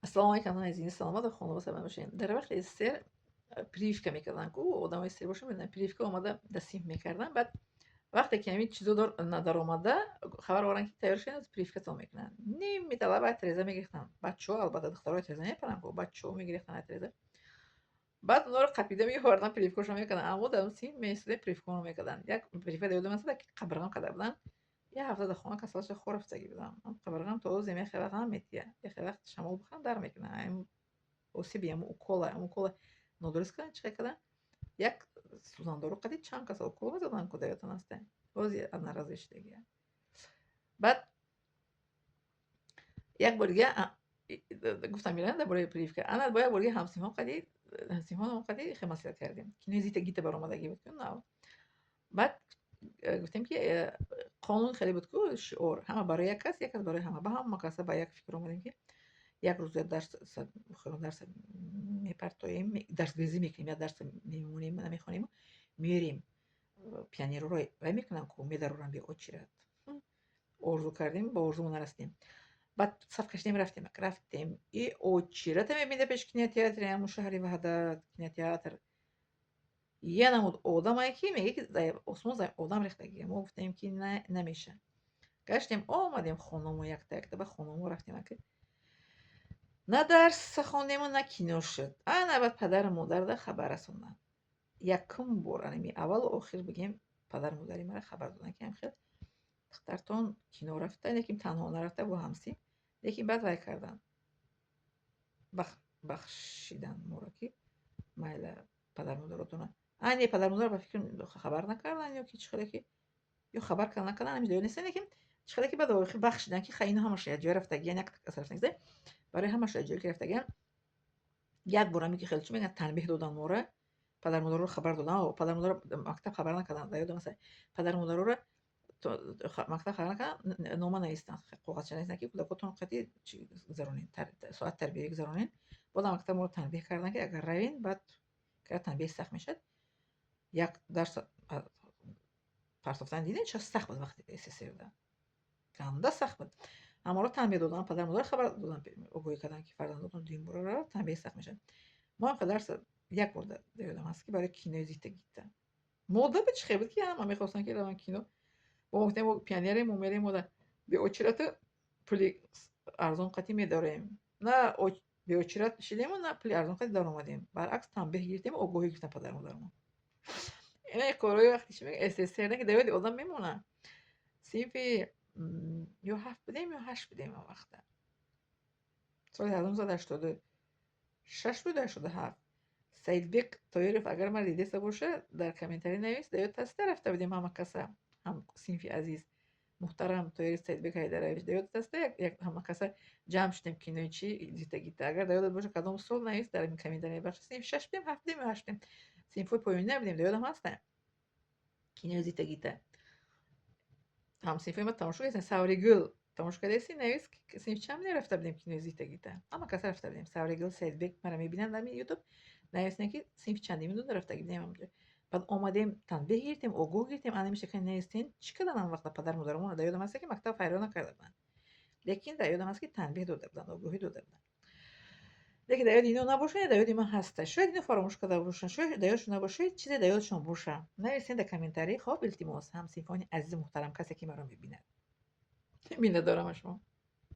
Ассалому алайкум, азизин, саломат ва хонавода саломат бошед. Дар вақти СССР прививка мекарданд ку, одамои СССР боша медонанд, прививка омада дар синф мекарданд. Баъд вақте ки ҳамин чизо даромада, хабар оваранд, ки тайёр шудед, прививкатон мекунанд. Ними талаба аз треза мегирифтанд. Бачаҳо, албатта, духтарои треза мепаранд ку, бачаҳо мегирифтанд аз треза. Баъд онҳоро қапида меоварданд, прививкашон мекарданд. Аммо дар он синф меистодем, прививкаро мекарданд. Як прививка дар ёдам аст, ки қабрғам карда буданд. Як ҳафта дар хона касал шуда, хор рафтагӣ будам. Қабрғам то ҳозир яхе вақт ғам метия, яхе вақт шамол бихӯрам, дар мекунад. Осиби ҳамун укола, ҳамун укола нодуруст карданд, чӣ хел карданд? Як сӯзандору қади чанд каса укол мезаданд ку, дар ёдтон аст? Ҳозир одноразовый шудагия. Баъд як бор дига гуфтам, мирам дар бораи прививка. Ана бо як бор дига ҳамсинфонам қади хел маслиҳат кардем. Кинои «Зита Гита» баромадагӣ буд ку нав. Баъд гуфтем, ки қонун хеле буд ку, шиор: ҳама барои як кас, як кас барои ҳама. Ба ҳама каса ба як фикр омадем, ки як рӯз дарс дарса мепартоем, дарсгирезӣ мекунем, як дарса мемонем, намехонем, меорем. Пионерҳоро вай мекунанд ку, медароранд бе очередь. Орзу кардем, ба орзумон нарасидем. Баъд саф кашидем, рафтем, рафтем и очередь мебинед пеши кинотеатри ҳамун шаҳри Ваҳдат, кинотеатр. Я намуд одамае, ки мегӯяд, ки дар осмон одам рехтагия. Мо гуфтем, ки намеша. Гаштем, омадем хонамо, якта якта ба хонамо рафтем, аки на дарс хондему, на кино шуд. Ана баъд падару модарда хабар расонданд. Якум бор, анами аввалу охир бигем, падару модари мара хабар доданд, ки ҳамхел духтартон кино рафта, лекин танҳо нарафта, бо ҳамсин. Лекин баъд вай карданд, бахшиданд моро, ки майла, падару модаротона. А не, падару модар ба фикр хабар накарданд ё ки чӣ хеле, ки ё хабар накарданд, ҳамин ҷоё нестанд, лекин чӣ хеле ки баъд охир бахшиданд, ки хай, ино ҳамаша якҷоя рафтагиян, як кас рафтагист, барои ҳамаша якҷоя ки рафтагиян. Як бор ҳамин ки хеле чӣ мегӯянд, танбеҳ додан мора, падару модароро хабар додан. Падару модарро мактаб хабар накарданд, дар ёдам аст, падару модароро мактаб хабар накарданд, нома навистанд, коғазча навистанд, ки кӯдакотон қати гузаронед, соат тарбиявӣ гузаронед. Баъдам мактаб моро танбеҳ карданд, ки агар равем, баъд танбеҳи сахт мешавад. Як дарс партофтан, дидем, чӣ сахт буд вақти СССРда, ганда сахт буд. Ҳамаро танбеҳ доданд, падару модарро хабар доданд, огоҳӣ карданд, ки фарзандотон дуюм бора равад, танбеҳи сахт мешавад. Мо ҳам дарс як бор дар ёдам ҳаст, ки барои кинои «Зита Гита» мода ба чӣ хел буд, ки ҳама мехостанд, ки раванд кино. Мо гуфтем, мо пионерем, мо мерем, мода бе очередь пули арзон қатӣ медорем. На бе очередь шидему, на пули арзон қатӣ даромадем. Баръакс, танбеҳ гирифтему огоҳӣ гирифтем падару модарамон. Ина корҳои вақти чӣ мегӯяд, СССР, ки дар ёди одам мемонад. Синфи ё ҳафт будем, ё ҳашт будем он вақта, соли 1986 буд, 87. Саидбек Тоиров, агар мара дидеста боша, дар комментарий навис, дар ёд аста, рафта будем ҳама каса, ҳам синфи азиз, муҳтарам Тоири Саидбек Ҳайдарович, дар ёдат аста, ҳама каса ҷамъ шудем кинои чӣ, «Зита Гита»? Агар дар ёдат боша, кадом сол, навис дар комментарий. Бахши синфи шаш будем, ҳафт будем ё ҳашт будем, синфҳои поёнӣ набудем, дар ёдам ҳаста кинои «Зита Гита». Ҳамсинфҳои ма тамошо кардем. Савригул, тамошо кардаси, навис, синфи чанд рафта будем кинои «Зита Гита»? Ҳама каса рафта будем. Савригул, Саидбек мара мебинанд дар Ютуб, нависем, ки синфи чандем рафтагӣ будем. Баъд омадем, танбеҳ гирифтем, огоҳ гирифтем. Ана меша, навистем, чӣ кардан он вақта падару модарамон. Дар ёдам аст, ки мактаб файрон накарда буданд, лекин дар ёдам аст, ки танбеҳ дода буданд, огоҳӣ дода буданд. Лекин дар ёди ино набошад, дар ёди ман ҳаста. Шояд ино фаромӯш карда бошанд, шояд дар ёдшон набошад, шояд чизе дар ёдшон боша. Нависем дар комментарий. Хоб, илтимос, ҳамсинфони азизи муҳтарам, касе ки маро мебинад, миннатдорам аз шумо.